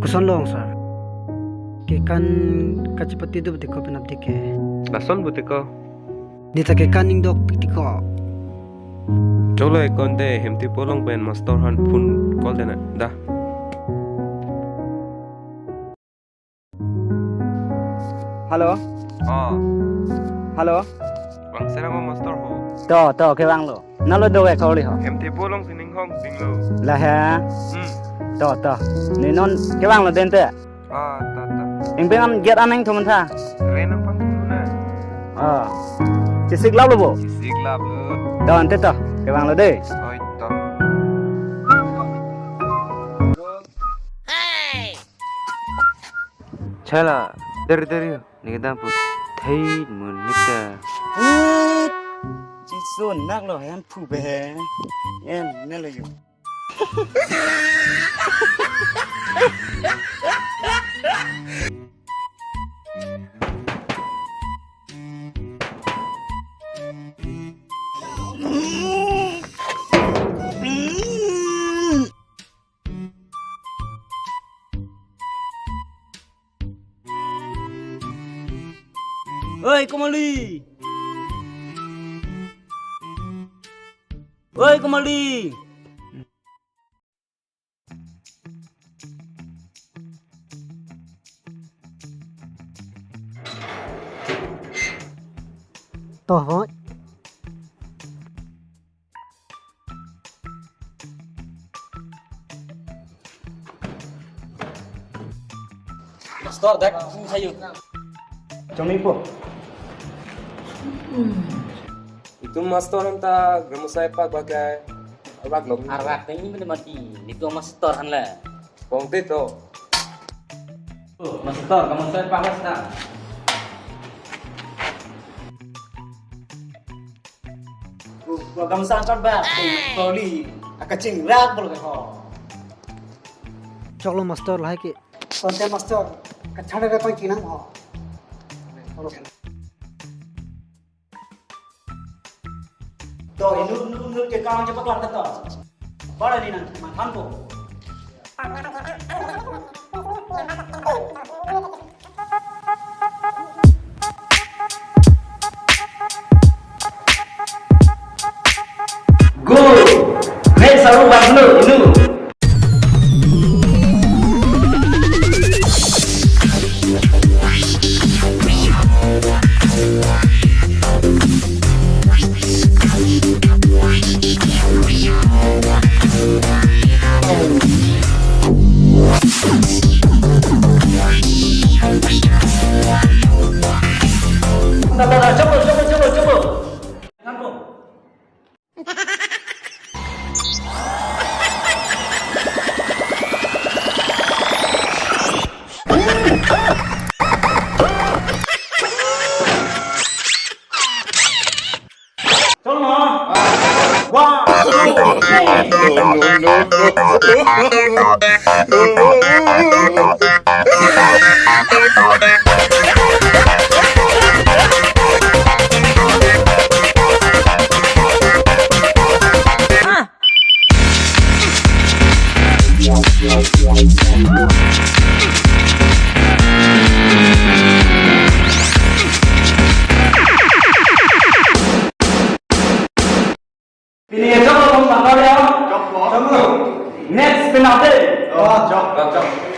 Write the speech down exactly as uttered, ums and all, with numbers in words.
Lason long, sir. Kekan kachepate do pute ko penap dik ke. Lason pute ko. Neta kekan ning dok piti ko. Choklo, ekonte Hemtipo along pen master aphan phone call dena. Da. Hello. Oh. Hello. Vangse ra mo master ho. To, to, kevanglo. Nalo do ke kori ho. Hemtipo alongsi ning hong dinglo. La he. Hmm. To, to. Ne non kevanglo dente. Ah, to, to. Ingpeng an gate an nangtum tha. Re nangpangthunang. Ah. Chesik laplo bo. Chesik laplo. To, ante to. Kevanglo de. Oi, to. Chala, deri deri, ne kedam pu thei mun nita. Hut! Chiso naklo hem phu be he. Em, ne lo yo. Oi, Komali! Oi, Komali! Toh, Boi. Master, dak, hmm, hayu. Chongni po. Itum master anta grammar science pak bagai arvak lo. Arvak teng ini mati. Itum master han le. Pongte to. Oh, master, grammar science pak basta. Wa gamsa antar ba, toli, akaching rak bol ho. Choklo master lahai ke. Sonte master, kachhana re pang kinang ho. To, inut, inut, inut ke kang je paklang ta to. Bara ni nang, manghan ko. Go! Next, aru bang lo, inu. Chopo, chopo, chopo, chopo. Cholo. One, two, three. Pini choklo bang bang ya. Choklo. Choklo. Next penalty. Oh, chok, chok.